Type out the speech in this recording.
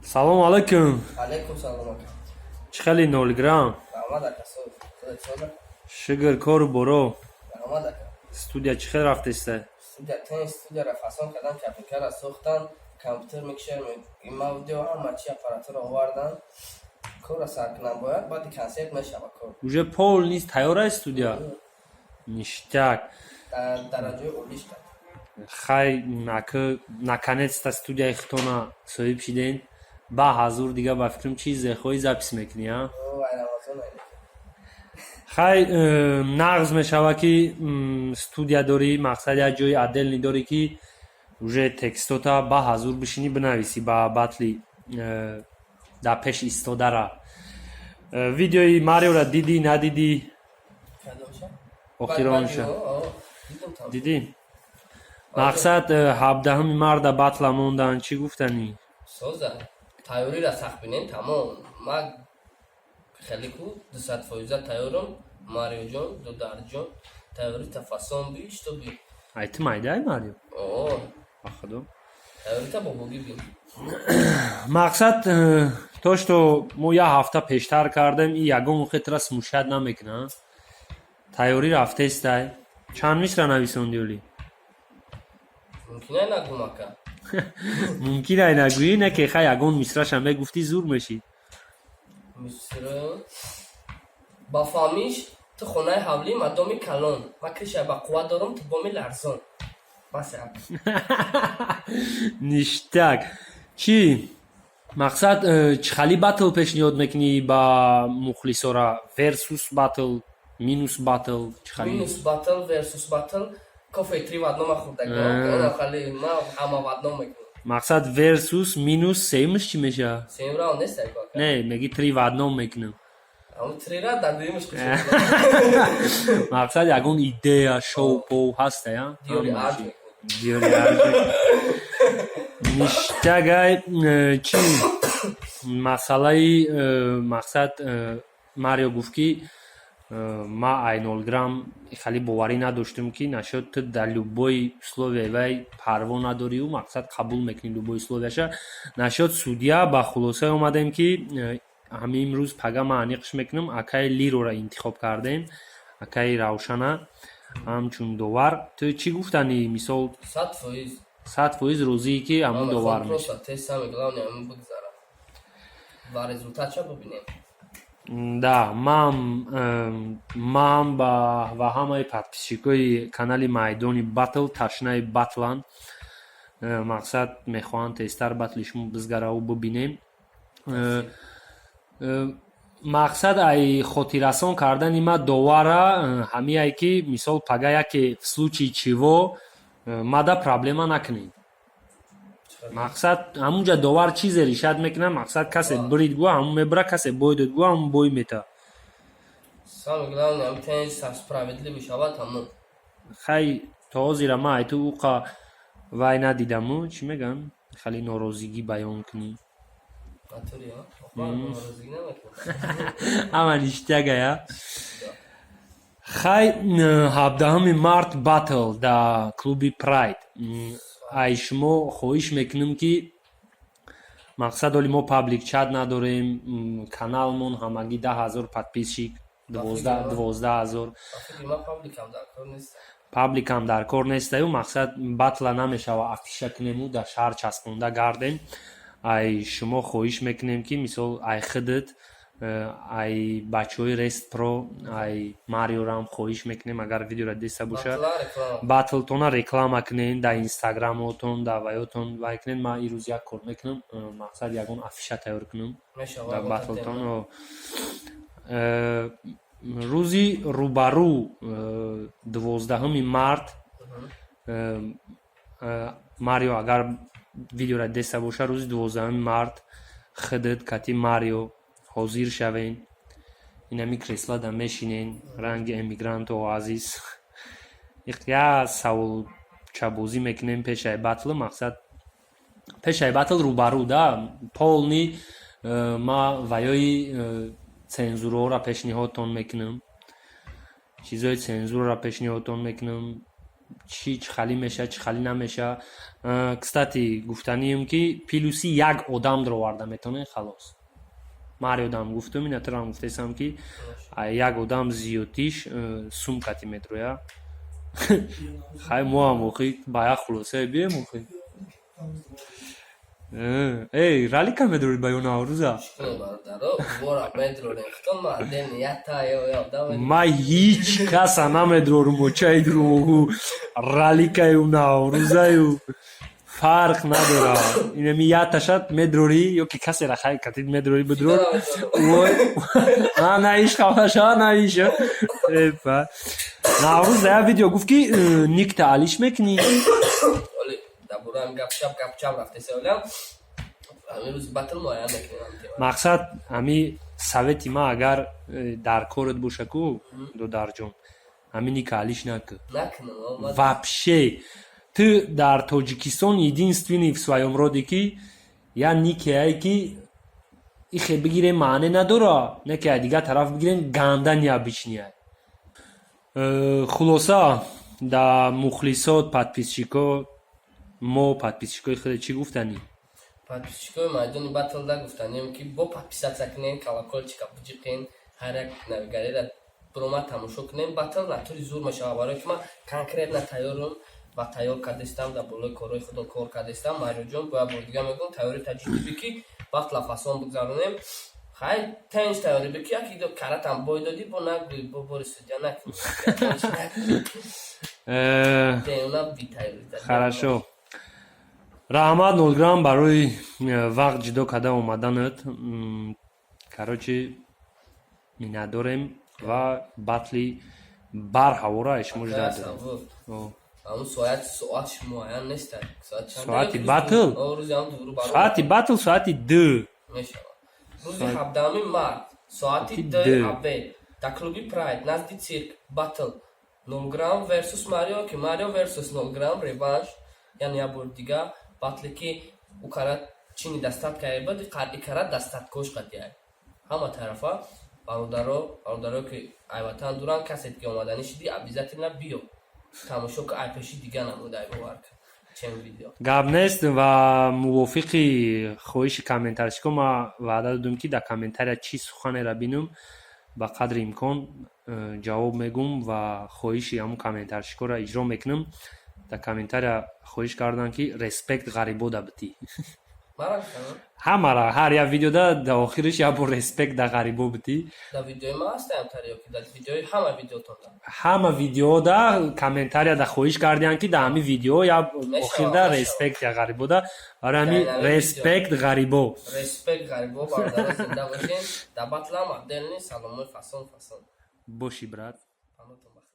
Салому алайкум. Алейкум салом, ака. Чӣ хели, Нолграм? Раҳмат, ака, соз. Худат соз, ака? Шукр, кору боро. Раҳмат, ака. Студия чӣ хел рафтеста? Студия тен, студияра фасон кардан, кабинкара сохтан, компютер, микшер, аудио, ҳама чи, аппаратура овардан. Корра сар кунам бояд, баъди консерт мешава кор. Уже полностью тайёр аст студия? Ништяк. Дар дараҷаи олиш кард. Хай, нака, наконец-то студияи худтона соҳиб шиден. Ба ҳазур дига, ба фикрам, чизе хоҳӣ, запись мекунӣ, а? О, ай Рамазон ай. Хай, нағз мешава, ки студия дорӣ, мақсад, як ҷои отдельный дорӣ, ки уже текстота ба ҳазур бишинӣ, бинависӣ ба батли дар пеш истодара. Видеои Мариора дидӣ, надидӣ? Кадомша? Охиронша. Дидам там. Дидӣ? Мақсад, 17-уми марта батла мондан, чӣ гуфтанӣ? Соза. Тайёрира сахт бинем, тамом. Ма хеле ку 200 фоиза тайёрам. Мариоҷон, дударҷон, тайёрита фасон би, чтобы Ай, ту майдаи, Марио? О, Ба худо. тайёрита бобогӣ бин. Мақсад, то что мо як ҳафта пештар кардем, и ягон хетра смущать намекунад. Тайёрӣ рафтестай. Чанд мисра нависонди оли? Мумкин ай нагум, ака. Мумкин ай нагӯӣ, не ки хай, ягон мисраша мегуфтӣ, зур мешид. Мисра ба фаҳмиш: ту хонаи ҳавлӣ, ма доми калон, ма крыша ба қувват дорам, ту боми ларзон. Бас, ака. Ништяк. Чӣ мақсад, чӣ хали батл пешниҳод мекунӣ ба мухлисора? Версус батл, минус батл, чӣ хали? Минус батл, версус батл, кофе три в одном хӯрдагӣ. Хали ма ҳама в одном мекунам. Мақсад, версус, минус, сеюмаш чӣ мешавад? Сеюм раунд нест, ака. Не, меги три в одном мекунам. Ҳамун трира дар дуюмаш хушед. Мақсад, ягон идея, шоу поу ҳаста, я? Диёри арҷ мекунем. Диёри арҷ. Ништяк ай. Чӣ масъалаи, мақсад, Марио гуфт, ки ма ай Нолграм хеле боварӣ надоштум, ки нашуд ту дар любой условия вай парво надорию, мақсад, қабул мекунӣ любой условияша. Нашуд судья, ба хулосае омадем, ки ҳамин имрӯз пага ман аниқш мекунам. Акаи Лирора интихоб кардем, акаи Равшана ҳамчун довар. Ту чӣ гуфтанӣ, мисол? 100%. 100% розие, ки ҳамун довар мешавад? Просто тест, самое главное, ҳамун бигзара ва результатша бибинем. Да, ман ва ҳамаи подписчикои канали Майдони Батл ташнаи батланд. Мақсад, мехоҳанд тезтар батли шумо бизгараву бибинем. Мақсад, ай хотиррасон кардани ма довара ҳамияе, ки мисол, пага яке в случае чего мада проблема накунед. Мақсад, ҳамунҷа довар чизе решать мекунад. Мақсад, касе брид гӯ, ҳамун мебара, касе бой дод гӯ, ҳамун бой мета. Самое главное, ҳам тенч, справедливый шавад, ҳамун. Хай, то ҳозира ман ай ту уқа вай надидаму, чӣ мегӯям, хеле норозигӣ баён кунӣ. Натури, норозигӣ намекунам. Ҳама ништяк ая. Хай, 17-уми март батл дар клуби Прайд. Ай шумо хоҳиш мекунем, ки мақсад, оли мо паблик чат надорем, каналмон ҳамагӣ 10 000 подписчик, 12 000. Пабликам дар кор нестаю. Мақсад, батла намешава афиша кунему, дар шаҳр часпонда гардем. Ай шумо хоҳиш мекунем, ки мисол, ай худат, ай бачаҳои Рест Про, ай Мариорам хоҳиш мекунем, агар видеора диста боша, батлтона реклама кунен дар инстаграмотон, дар ваётон вай кунен. Ман ирӯз як кор мекунам, мақсад, ягон афиша тайёр кунам дар батлтон. Рӯзи рӯбарӯ, 12-уми март, Марио, агар видеора диста боша, рӯзи 12-уми март худат кати Марио ҳозир шавен, инами креслада мешинен, ранги эмигранту азиз, як саволчабозӣ мекунем пешаи батл. Мақсад, пешаи батл рӯбарӯ да полный ма ваёи цензураҳоро пешниҳодтон мекунам, чизои цензураро пешниҳодтон мекунам. Чӣ хали меша, чӣ хали намеша. Кстати, гуфтанием, ки плюси як одам дароварда метавонем, халос. Мариодам гуфтум, ина турам гуфтесам, ки як одам зиёдтиш сумкати медроя. Хай, моам охи ба як хулосае бием охи. Эй, ралика медрори ба ё Наврӯза? Ма ҳеҷ каса намедрорум, очаи дурӯғу, раликаю Наврӯзаю фарқ надорад. Инами яташат медрорӣ ё ки касера хай катид медрорӣ, бидрор. На иш хафаша, на иш. Наврӯз да як видео гуфт, ки никта алиш мекунӣ. Дар гапшап гапчап рафтесаолям, ҳамин рӯзи батл муайян мекунем. Мақсад, ҳами совети ма, агар дар корат боша ку, додарҷон, ҳамин ника алиш накун. Накунам. Вообще ту дар Тоҷикистон единственный в своем роде, ки я никеае, ки ихе бигирем, маъне надора, не ки дигар тараф бигирем, ганда необычный. Хулоса, да мухлисот, подписчико, мо подписчикои худе чӣ гуфтанӣ? Подписчикои майдони батлда гуфтанем, ки бо подписаться кунен, колокольчика биҷиқен, ҳар як навигариро биромад тамошо кунем. Батл натури зур мешавад, барое ки ман конкретно тайёрам ва тайёр кардастам, дар болои корҳои худам кор кардастам. Мариёҷон, бояд бори дига мегӯм, тайёри таҷдидӣ, ки батла фасон бигзаронем. Хай, тенҷ тайёрӣ бики, яки каратам бой додӣ, бо нагӯй, бо бори судья накун. Хорошо, раҳмат, Нолграм, барои вақт ҷудо карда омаданат. Короче, миннатдорем ва батли барҳавора шумо ждать дорем. Ҳамун соат, соатш муайян нест. Соати батл, соати батл соати 2. Мешавад рӯзи 17-уми март, соати 2 обед, дар клуби Прайд, назди цирк, батл Нолграм версус Марио, ки Марио версус Нолграм, реванш, яъне як бори дига батле, ки ӯ кара чини дастат кайбад, икара дастаткош қатиай. Ҳама тарафа бародаро, бародаро, ки айватан дуран, касе ки омаданӣ шидӣ, обязательно биё, тамошо ка, ай пеши дига намудай, бовар кун, чем видео. Гап нест. Ва мувофиқи хоҳиши комментарчико ма ваъда додум, ки дар комментария чӣ суханеро бинум, ба қадри имкон ҷавоб мегум ва хоҳиши ҳамун комментарчикоро иҷро мекунам. Дар комментария хоҳиш карданд, ки респект ғарибода битӣ. Мара гуфтам? Ҳамара, ҳар як видеода дар охириш як бор респект да ғарибо битӣ. Дар видеои ма ҳастаям тари ё ки дар видеои ҳама видеотонда? Ҳама видеода комментария да хоҳиш кардианд, ки дар ҳамин видео як Мешавад, охирда мешавад. респект я ғарибода. Барои ҳамин Дар ҳамин респект ғарибо. Респект ғарибо, бародаро, зинда бошен. Дар батлам отдельный саломои фасон фасон. Боши, брат. Панотон бахайр.